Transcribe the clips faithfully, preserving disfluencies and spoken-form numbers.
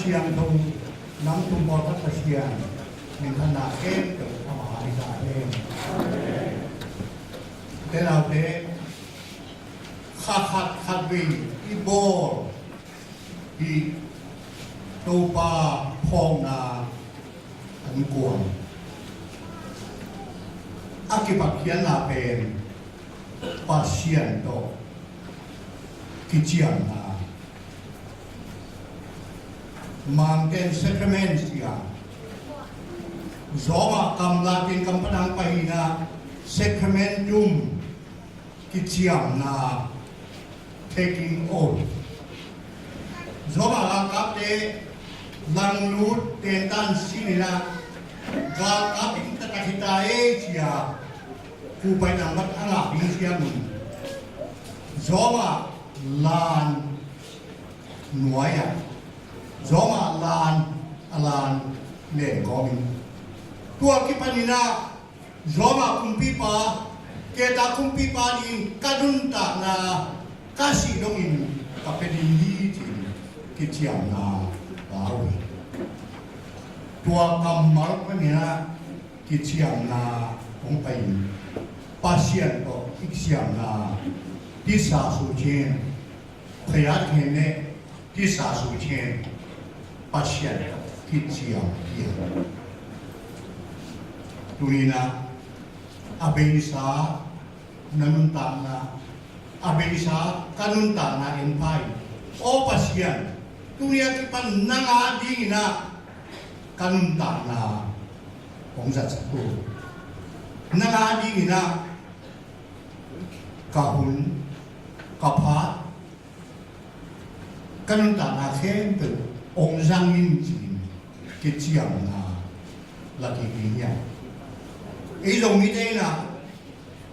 Siangtho, nam tum pawlkhat Pasian minthanna khempeuh ama a hi ta hen. Te naute, kha khat khat vei i bawl hi. Topa phawkna an kuang a kiphatkhiatna pen Pasian tawh kiciamna. Mangten sacrament sia, Roma kam Latin kam Patang pahina sacramentum, kiciamna, taking oath. Roma galkapte langlut tentan sininah galkap in taktak hita ei cia kupai nangmat a ngah ding siamun Roma lan nuai-ah, Roma lan a lan len kawmin tua kipaninah Roma kumpipa, keta kumpipa ding ka nuntakna ka sih dongin ka pia ding hi, ci-in kiciamna pau hi. Tua kammal paninah kiciamna hong pai-in Pasian tawh i kiciamna tisa sucin, phayat khen ne tisa sucin Pasian tawh kiciam hi. Tuninah a beisa na nuntakna, a beisa ka nuntakna en pha in, aw Pasian, tuni a kipan nang a dinginah ka nuntakna hong zatsak uh. Nang a dinginah ka hun, ka phat, ka nuntakna khempeuh hong zang in, ci-in kiciamna la kik ding hiam? Ei Zomite inah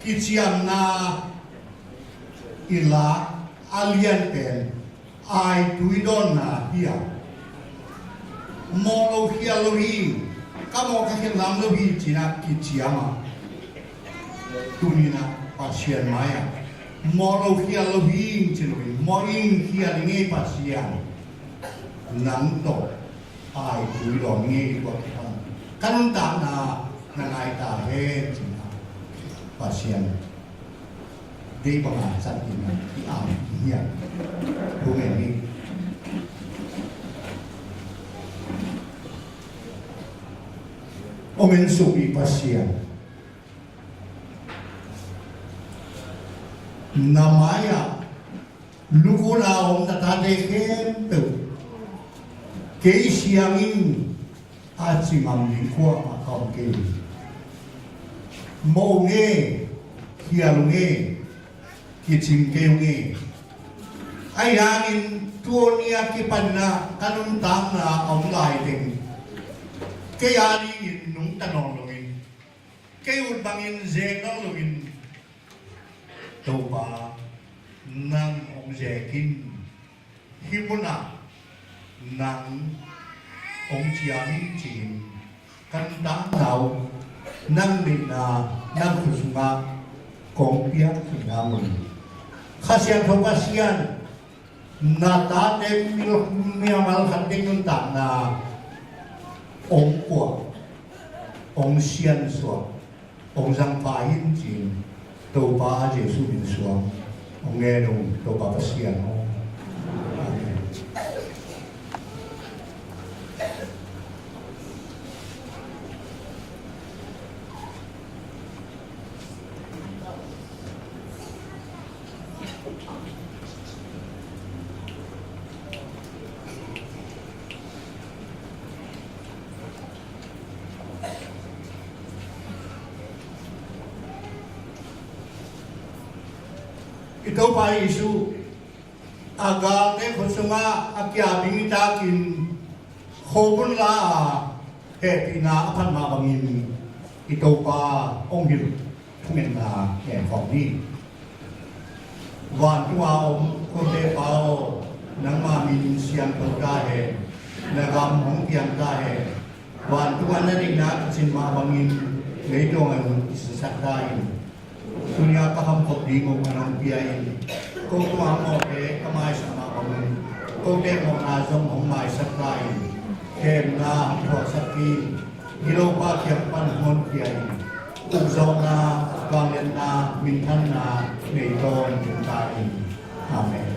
kiciamna i lak a lian pen aitui dawnna hi a, mawh lo khial lo hi, ka mawh ka khial lam lo hi, cinah kiciam a, tuninah Pasian mai-ah mawh lo khial lo hi ci loin, mawh ing, khial ing ei Pasian, nang tawh aitui dawn ing ei, tua kipan ka nuntakna na ngai ta hen, cinah Pasian deih banga zat in i am i hiam? Hong en hi. Hong en suk i Pasian, na mai-ah lukun a om na tate khempeuh kei siangin a ci ngam ding kuamah ka om kei hi. Mawh ung e, khial ung e, kicing kei ung e. Ahi hangin tuni a kipanna ka nuntakna a om lai teng kei a dingin nungta nawn loin, kei ut bangin zek nawn loin, Topa, nang hong zek in, hih munah nang hong ciam in, ci-in ka nuntakna uh nang deihna, nang khut sungah kong piak theihna mun, Kha Siangtho Pasian, na tate mimal khat ding nuntakna hong kuak, hong siansuah, hong zangpha in, ci-in Topa Jesuh min suang hong ngen ung, Topa Pasian aw. Amen. I Topa Jesuh a galte khut sungah a kia ding i takin khobun la a hehpihna a phat mah bangin i Topa hong hilh thungetna ngen khawm ni. Vantunga om kote Pa aw, nangma min siangtho ta hen, na gam hong piang ta hen. Vantunga na deihna kicin mah bangin leitungah zong kisisak ta in. Tuni a ka hamkhop ding uh nong pia in. Ko tungah mawhte ka maisak mah bangin Kote mawhna zong hong maisak ta in, khemna hong thuaksak in, gilopa kiang pan hong honkhia in, ukzawhna, vangliatna, minthanna nei tawntung ta in. Amen.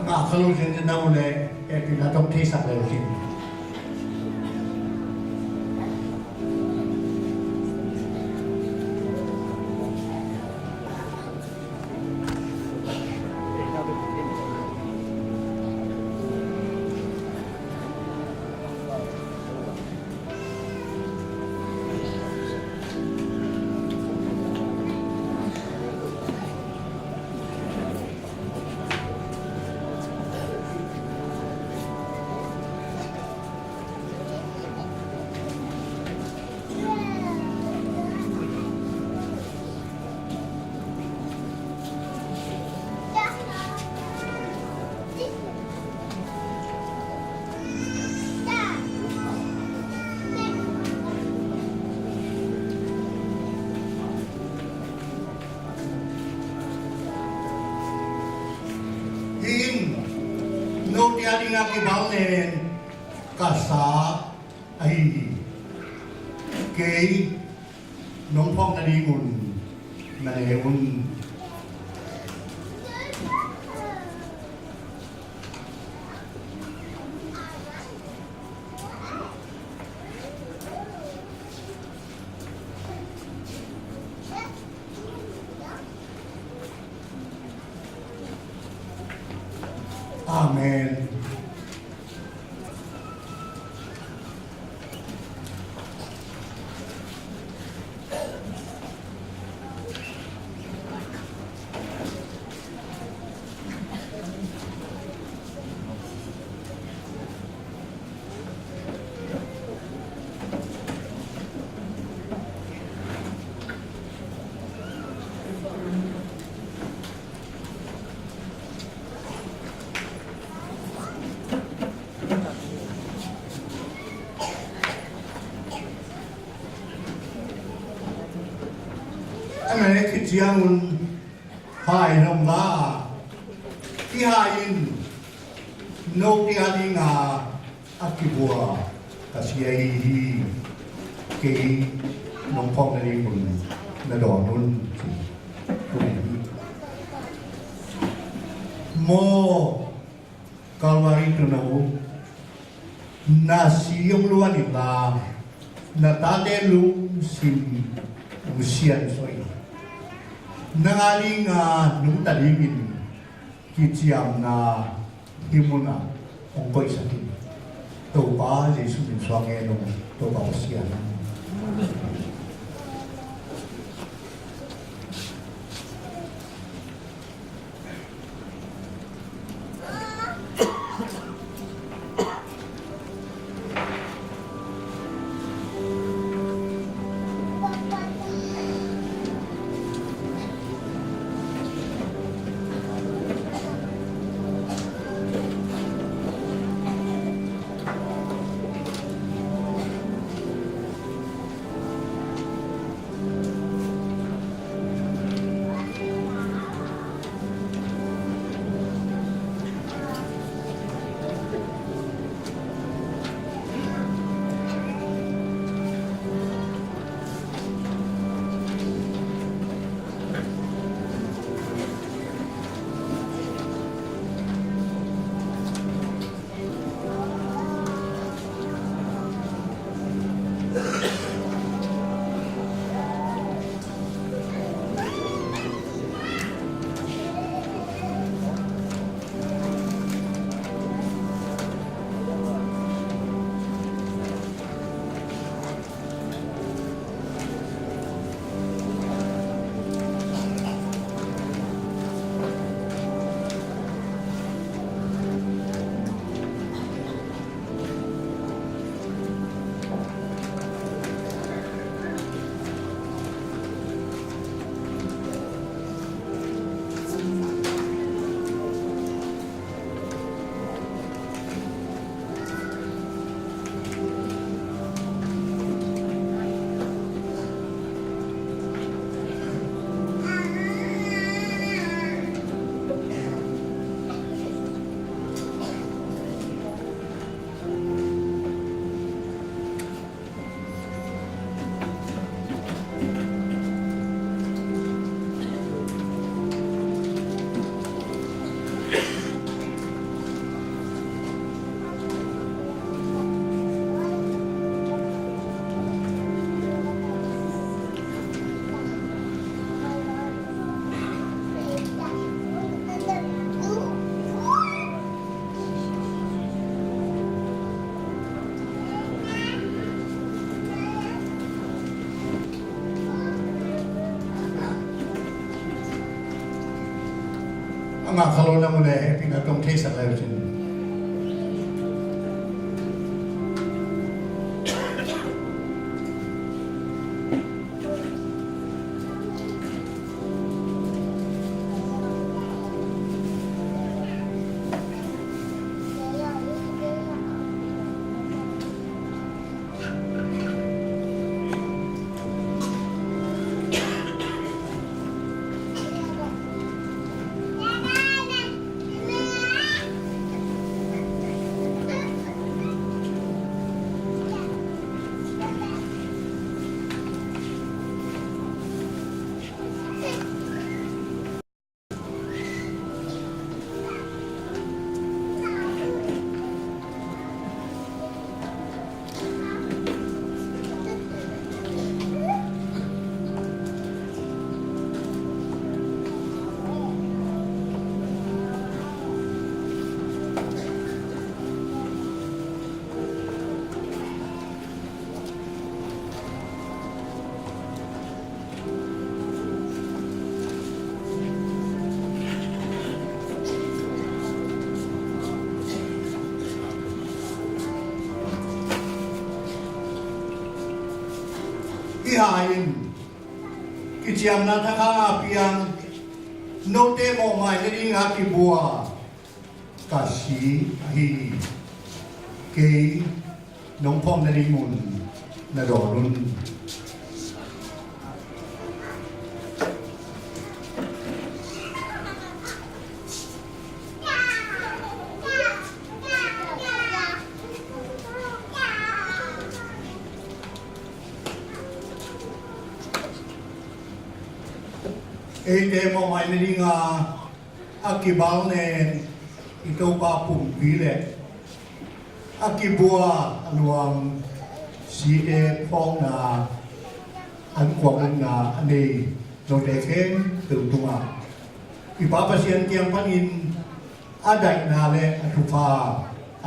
Ngah kha lo zenzen na uh leh, eh, pi na tawh theisak le uh cin. Hih in note a dingin kibang nen ka sa ahi hi. Kei nong phawk nadingun na ne un. Amen. A na leh khit ciangun hai nong la, i hai in note a dinga a kibua ka si ahi hi. Kei nong phawk nadingun na dawn un, ci. Maw Kalvari tuuno, na si hong luan inla, na tate lungsim hong siansuah in, nang a dinga nungta dingin kiciamna hih munah hong koihsak in. Topa Jesuh min suang ngen ung, Topa Pasian. A ngah kha lo na mu le, hehpihna tawh theisak lai uh cin. Hih hai in kiciamna thakhat a piang, note mawhmai nadinga kibua ka si ahi hi. Kei nong phawk nading mun na dawn un. Eite mawhmai nadinga A kibal nen i Topa pumpi le a kibua a luang site phawkna an kuang umna a nei note khempeuh tungah i Pa Pasian kiang panin a daihna le a thupha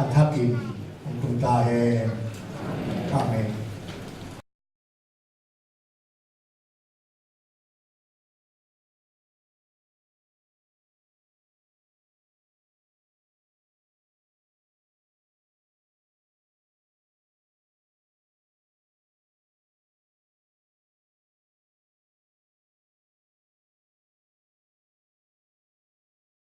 a thakin hong tung ta hen. Amen.